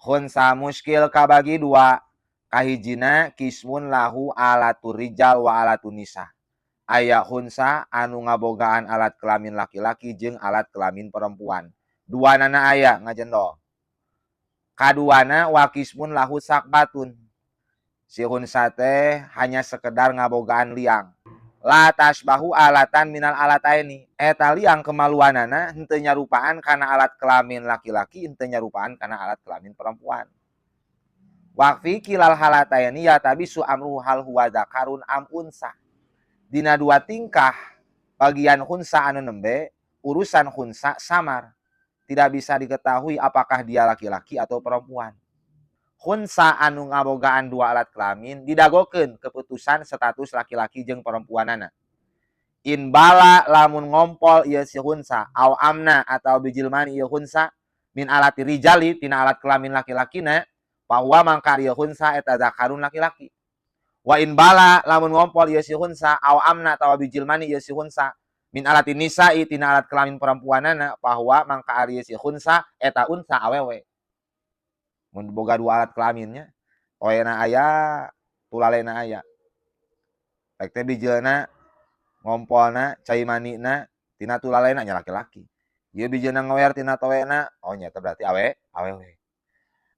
Khunsa muskil kabagi dua. Kahijina qismun lahu alatur rijal wa alatun nisa. Aya khunsa anu ngabogaan alat kelamin laki-laki jeung alat kelamin perempuan. Duanana aya ngajendol. Kaduana wa qismun lahu sakbatun. Si khunsa teh hanya sekedar ngabogaan liang. La tasbahu alatan minal alataini. Eta liang kemaluanana henteu nyarupaan kana alat kelamin laki-laki, henteu nyarupaan kana alat kelamin perempuan. Wa fi kilal halataini yaltabisu amru hal huwa dzakarun am unsa. Dina dua tingkah bagian khunsa anu nembe, urusan khunsa samar. Tidak bisa diketahui apakah dia laki-laki atau perempuan. Khunsa anu ngabogaan dua alat kelamin didagokeun keputusan status laki-laki jeung perempuanana. In bala lamun ngompol ieu si khunsa au amna atau bijil mani ieu khunsa min alati rijali tina alat kelamin laki-lakina, fahuwa mangka ieu khunsa eta zakarun laki-laki. Wa in bala lamun ngompol ieu si khunsa au amna atawa bijil mani ieu si khunsa min alati nisa'i tina alat kelamin perempuanana, fahuwa mangka ari si khunsa eta unsa awewe. Mun boga dua alat kelaminnya, toena aya, tulalena aya. Rek teh bijilna ngompolna cai manina tina tulalena nya laki-laki. Ieu bijilna ngower tina toena, oh nya eta berarti awewe.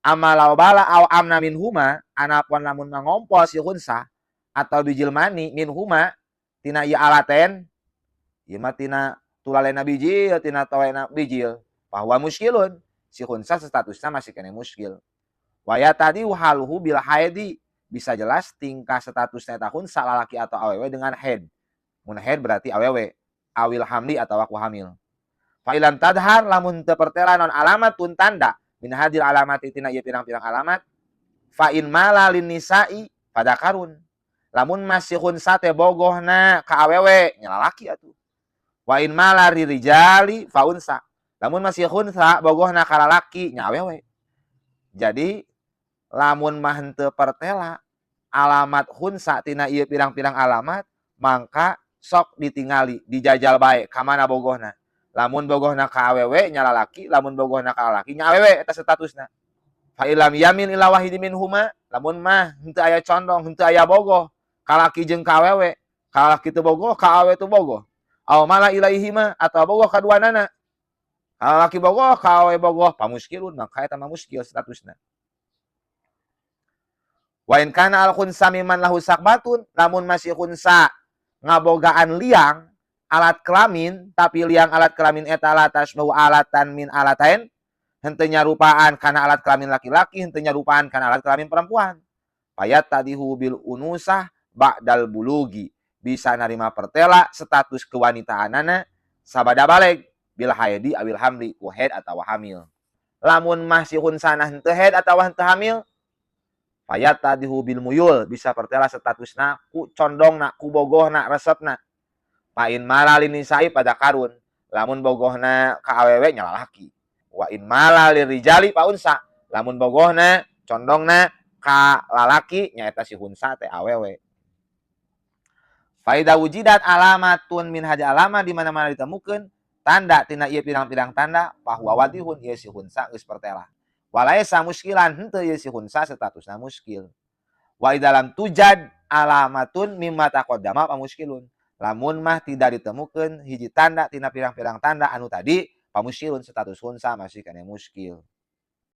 Amma law bala aw amna min huma, anapun lamun ngompol si khunsa atau bijil mani min huma tina ieu alaten, ieu mah tina tulalena bijil, tina toena bijil, fahuwa muskilun. Si khunsa statusnya masih kena muskil. Wa yattadihu haluhu bil haidi, bisa jelas tingkah statusnya eta khunsa lalaki atau awewe dengan haid. Mun haid berarti awewe, awil hamli atau ku hamil. Fa ilam tadhar lamun teu pertela non alamatun tanda min hadil alamati tina ieu pirang-pirang alamat, fa in mala lin nisa'i fadakarun. Lamun masih khunsa teh bogohna ka awewe nya lalaki atuh. Wa in mala lirijali fa unsa. Lamun masih khunsa bogohna ka lalaki nya awewe. Jadi lamun mah henteu pertela alamat khunsa tina ieu pirang-pirang alamat, mangka sok ditingali dijajal bae ka mana bogohna. Lamun bogohna ka awewe nya lalaki, lamun bogohna ka lalaki nya awewe eta statusna. Fa ilam yamin ila wahidi minhuma, lamun mah henteu aya condong, henteu aya bogoh ka laki jeung ka awewe, ka laki teu bogoh, ka awewe teu bogoh. Aw mala ilaihima atau bogoh kaduanana. Ka lalaki bogoh, ka awewe bogoh, pamuskilun, maka eta mah muskil statusna. Wa in kana al khunsa mimman lahu sakbatun, lamun masih khunsa ngabogaan liang alat kelamin, tapi liang alat kelamin eta la tasbahu alatan min alatain, henteu nyarupaan kana alat kelamin laki-laki, henteu nyarupaan kana alat kelamin perempuan. Fayattadihu bil unusah ba'dal bulugi, bisa narima pertela status kewanitaanana sabada baleg bil haidi awil hamli ku haid atawa hamil. Lamun masih khunsana henteu haid atawa henteu hamil, fayattadihu bil muyul, bisa pertela statusna ku condongna, ku bogohna, resepna. Fa in mala lin nisa'i fadzakarun, lamun bogohna ka awewe nya lalaki. Wa in mala lirijali fa unsa, lamun bogohna condongna ka lalaki nyaeta si khunsa teh awewe. Fa idza wujidat alamatun min haja alama, di mana-mana ditemukeun tanda tina ieu pirang-pirang tanda, fahuwa wadihun, ieu si khunsa geus pertela. Walaisa muskilan, henteu ieu si khunsa statusna muskil. Wa idza lam tujad alamatun mimma taqaddama fa muskilun. Lamun mah tidak ditemukeun hiji tanda tina pirang-pirang tanda anu tadi, fa muskilun, status khunsa masih kena muskil.